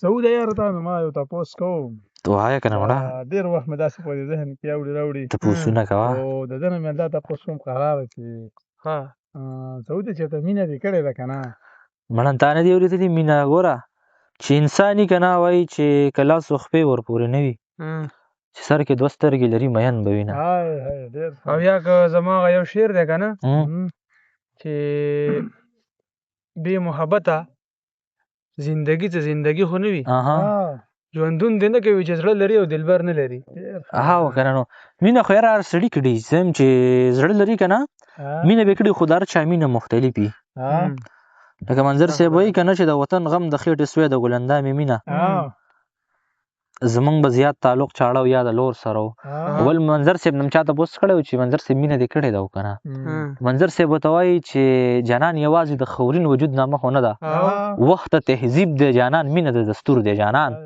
سعود یار تا نو ما یو تپوس کوم. وایه که نه مړه؟ ډېر وخت مې داسې په دې ذهن کې اوړي راوړي. تپوسونه کوه. او د ده نه مې دا تپوس کوم قراره چې ها سعود چېرته مینه دې کړې ده که نه؟ مړه تا نه دي اورېدلي؟ مینه ګوره چې انساني که نه وایي چې که لاس و خپې ورپورې نه وي، چې سر کې دوه سترګې لري مین به وي نه. های های ډېر ښه. او یا که زما هغه یو شعر دی که نه چې بې محبته زندگی څه زندگی خو نه وي، ژوندون دې نه کوي چې زړه لري او دلبر نه لري. ها که نه نو مینه خو یاره هر سړي کړي، زم چې زړه لري که نه مینه به کړي، خو د هر چا مینه مختلف وي. لکه منظر صاحب وایي که نه چې د وطن غم د خېټې سوی د ګلندامې مینه، زمونږ به زیات تعلق چاړه او یا د لور سره و. اول منظر صاحب نم چا تپوس کړی و چې منظر صاحب مینه دې کړې ده او که نه؟ منظر صاحب ورته وایي چې جانان یوازې د خورین وجود نامه خو نه ده، وخت تهذیب دی جانان، مینه د دستور دی جانان.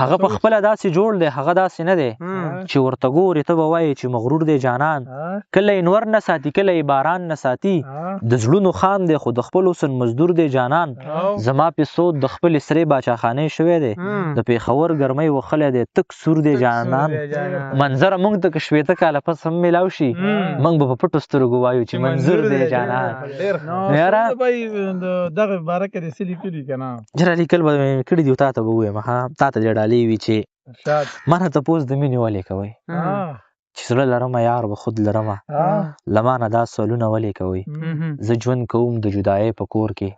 هغه په خپله داسې جوړ دی، هغه داسې نه دی چې ورته ګورې ته به وایې چې مغرور دی جانان. کله یې نور نه ساتي، کله یې باران نه ساتي، د زړونو خان دی خو د خپل حسن مزدور دی جانان. زما په سود د خپلې سرې باچاخانې شوی دی، د پېښور ګرمۍ وخلی دی، تک سور دی جانان. منظر موږ ته که شپېته کاله پس هم میلاو شي، موږ به په پټو سترګو وایو چې منظور دی جانان. یاره دغه باره کې دې څه لیکلي که نه؟ جرا لیکل به مې کړي دي، تا ته به ووایم. ها تا ته دې ډالۍ وي چې ما نه تپوس د مینې ولې کوئ، چې زړه لرمه یار به خود لرمه، له ما نه دا سوالونه ولې کوئ. زه ژوند کوم د جدایۍ په کور کې،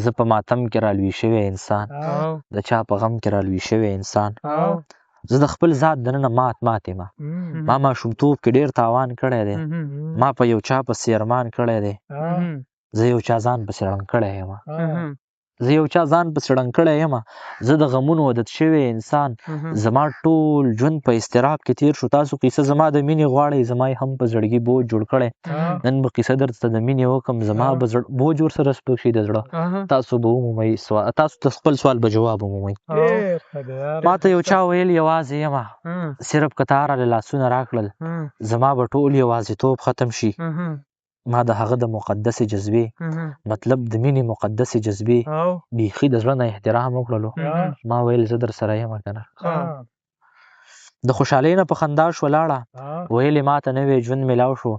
زه په ماتم کې رالوی شوی انسان، د چا په غم کې رالوی شوی انسان. زه د خپل ذات دننه مات مات یم، ما ماشومتوب کې ډېر تاوان کړی دی، ما په یو چا پسې ارمان کړی دی، زه یو چا ځان پسې ړنګ کړی یم، زه یو چا ځان پسې ړنګ کړی یم. زه د غمونو عادت شوی انسان، زما ټول ژوند په اضطراب کې تیر شو. تاسو قصه زما د مینې غواړئ، زما یې هم په زړګي بوج جوړ کړی. نن به قصه درته د مینې وکم، زما به بوج ورسره سپک شي د زړه. تاسو به ومومئ سوال، تاسو ته خپل سوال به جواب ومومئ. ما ته یو چا ویل یوازې یم، صرف که تا راله لاسونه راکړل، زما به ټول یوازېتوب ختم شي. ما د هغه د مقدسې جذبې، مطلب د مینې مقدسې جذبې بیخي د زړه نه احترام وکړلو. ما ویل زه در سره یم که نه. د خوشحالۍ نه په خندا شوه لاړه، ویل یې ما ته نوی ژوند میلاو شو.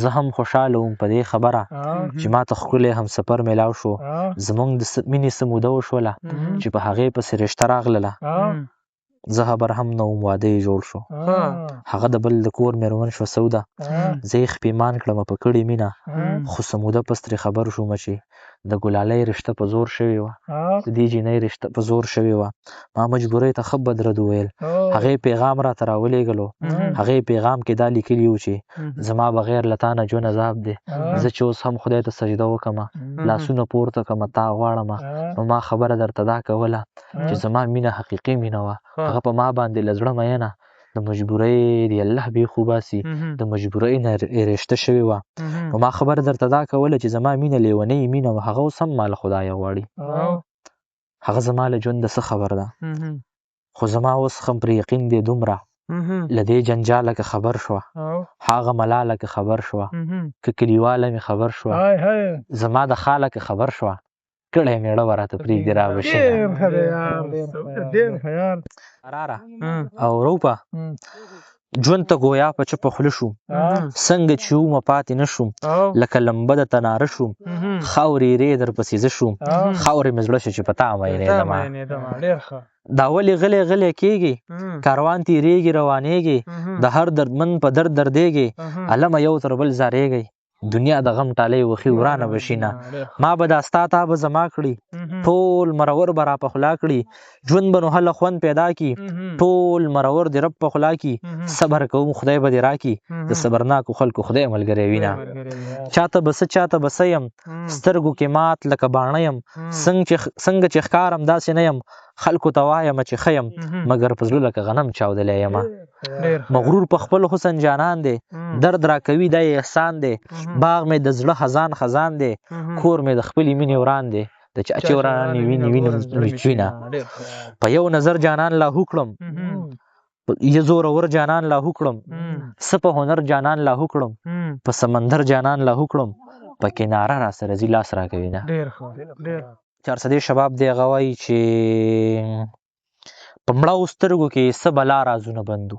زه هم خوشحاله وم په دې خبره چې ما ته ښکلی همسفر میلاو شو. زمونږ د مینې څه موده وشوله چې په هغې پسې رشته راغلله، زه خبر هم نه وم واده یې جوړ شو. هغه د بل د کور مېرمن شوه سوده، زه یې خپېمان کړمه په کړې مینه. خو څه موده پس ترې خبر شوم چې د ګلالۍ رشته په زور شوې وه، د دې جینۍ رشته په زور شوې وه. ما مجبورۍ ته ښه بدرد وویل. هغې پیغام راته راولېږلو، هغې پیغام کې دا لیکلي وو چې زما بغیر له تا نه ژوند عذاب دی، زه چې اوس هم خدای ته سجده وکړمه، لاسونه پورته کړمه، تا غواړمه. نو ما خبره درته دا کوله چې زما مینه حقیقي مینه وه، هغه په ما باندې له زړه مینه، د مجبورۍ دی الله بېخ وباسي، د مجبورۍ نه رشته شوې وه. نو ما خبره درته دا کوله چې زما مینه لیونۍ مینه وه، هغه اوس هم ما له خدایه غواړي، هغه زما له ژونده څه خبر ده، خو زما اوس هم پرې یقین دی دومره. له دې جنجاله که خبر شوه، هغه ملاله که خبر شوه، که کلیواله مې خبر شوه، زما د خاله که خبر شوه، کړی مېړه به راته پرېږدي را به شي. قراره او روپه ژوند ته ګویا په چپه خوله شوم، څنګه چې ومه پاتې نه شوم، لکه لمبه د تناره شوم، خاورې رې در پسې زه شوم، خاورې مې زړه شو چې په تا مینېدمه. دا ولې غلی غلی کېږي، کاروان تېرېږي روانېږي، د هر دردمن په درد دردېږي، علمه یو تر بل ځارېږي، دنیا د غم ټالۍ وخي ورانه به شي نه. ما به دا ستا تا به زما کړي، ټول مرور به را پخلا کړي، ژوند به نو هله خوند پیدا کړي، ټول مرور دې رب پخلا کړي، صبر کوم خدای به دې راکړي، د صبرناکو خلکو خدای ملګری وینه. چاته به څه چاته به څه یم، سترګو کې مات لکه باڼه یم، څنګه چې ښکارم داسې نه یم، خلکو ته وایم چې ښه یم، مګر په زړه لکه غنم چاودلی یم. مغرور په خپل حسن جانان دی، درد راکوي دا یې احسان دی، باغ مې د زړه خزان خزان دی، کور مې د خپلې مینې وران دی، د چا چې ورانې ویني وینم چوینه. په یو نظر جانان لاهو کړم، یه زورور جانان لاهو کړم، څه په هنر جانان لاهو کړم، په سمندر جانان لاهو کړم، په کناره را سره ځي لاس راکوي نه. ډېر ښه، ډېر. چارسدې شباب دی، هغه وایي چې په مړاوو سترګو کې څه بلا رازونه بندو،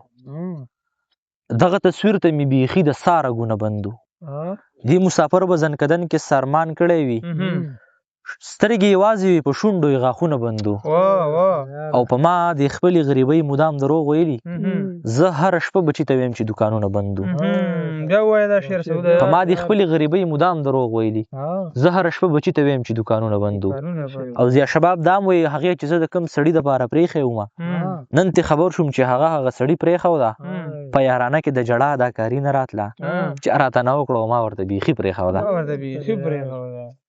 دغه تصویر ته مې بیخي د ساه رګونه بندو. دې مسافر به ځنکدن کې سرمان کړی وي، سترګې یوازې وي، په شونډو یې غاښونه بندو. او په ما د خپلې غریبۍ مدام دروغ ویلي، زه هره شپه بچي ته وایم چې دوکانونه بندو. بیا ووایه دا شعر څه په ما د خپلې غریبۍ مدام دروغ ویلي، زه هره شپه بچي ته وایم چې دوکانونه بندو. او ضیا شباب دا هم وایي هغې چې زه د کوم سړي دپاره پرېښی وم، نن ترې خبر شوم چې هغه هغه سړي پرېښوده، په یارانه کې د ژړا اداکاري نه راتله، چې راته نه وکړه، ما ورته بیخي پرېښوده. ما ورته بیخي پرېښوده.